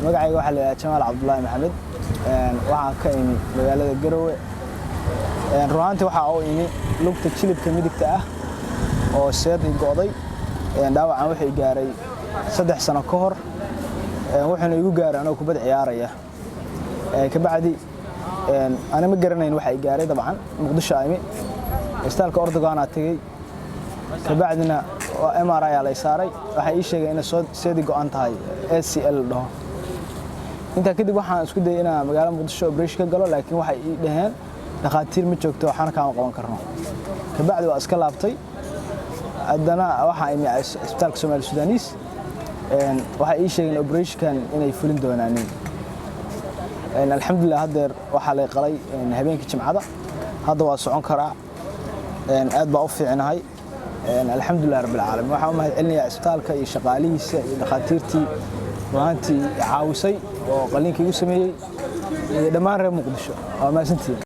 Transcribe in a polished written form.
Magacayga waxaa la yidhaha Jamaal Cabdulaahi Maxamed. Waxaan ka imi magaalada Garowe. Runaantii waxaa u imi lugta jilibka midigta ah oo seed i go'day. Dhaawacan wuxuu i gaaray 3 sano ka hor, wuxuuna igu gaaray anoo kubad ciyaaraya. Kabacdi ana ma garanayn waxa i gaaray. Dabcan Muqdisho imi, isbitaalka Ordoganaa tegey, kabacdina MRI ayaa lay saaray. Waxay ii sheegeen inay soo seedi go'an tahay, ACL la dhaho. Intaa kadib waxaan isku dayay inaan magaalada Muqdisho operation ka galo, laakiin waxay ii dhaheen dhakhaatiir ma joogto, waxaana kaama qaban karno. Kabacdi waa iska laabtay. Haddana waxaa imi isbitaalka Somali Sudanese. Waxay ii sheegeen operationkan inay fulin doonaanin. Alxamdulilah, haddeer waxaa lay qalay habeenkii Jimcada. Hadda waa socon karaa, aad baa u fiicnahay, alxamdulilah rabbil caalamiin. Waxaan u mahad celinayaa isbitaalka iyo shaqaalihiisa iyo dhakhaatiirtii runaantii caawisay oo qalliinka igu sameeyey iyo dhammaan reer Muqdisho. Waa mahadsantihiin.